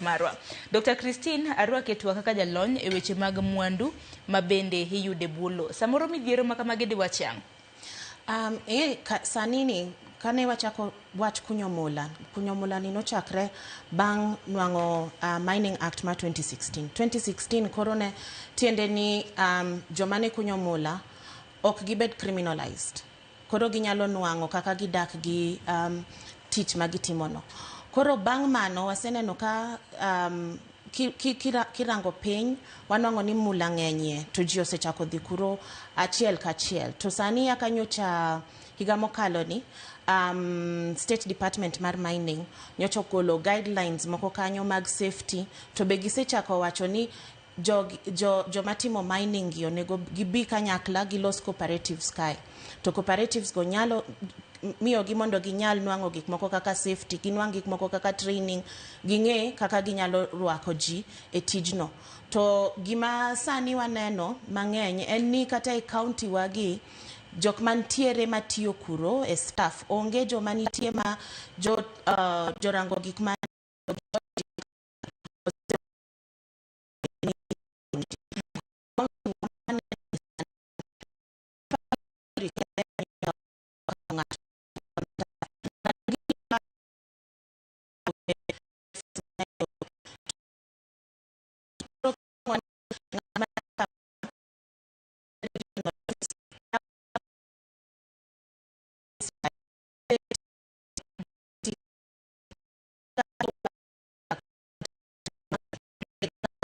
Marwa. Dr. Christine arwake twak kaka jalony e weche mag mwandu ma bende iyude bwo lowo. Samoro midhiero ma kamagi diwach ang'o? Sani ni kane wachako wach kunyo mula, kunyo mula ni nochakre bang' nwang'o Mining Act mar 2016. 2016 koro ne tiende ni joma ne kunyo mula ok gibed criminalized. Koro ginyalo nwang'o kaka gidak gi tich ma gitimono. Koro bang' mano waseneno ka kirango piny wanwang'o ni mula ng'enyie to ji osechako dhi kuro achiel kachiel. To sani kaka nyocha higa mokalo ni State Department mar Mining nyocha ogolo guidelines moko kanyo mag safety, to be gisechako wacho ni joma timo mining gi onego gibi kanyakla gilos cooperatives kae. To cooperatives go nyalo miyogi mondo ginyal nwang'o gik moko kaka safety, ginwang' gik moko kaka training, ging'e kaka ginyalo rwako ji e tijno. To gima sani waneno mang'eny en ni kata e county wa gi, jok mantiere matiyo kuro e staff, onge joma nitie ma jorango gik ma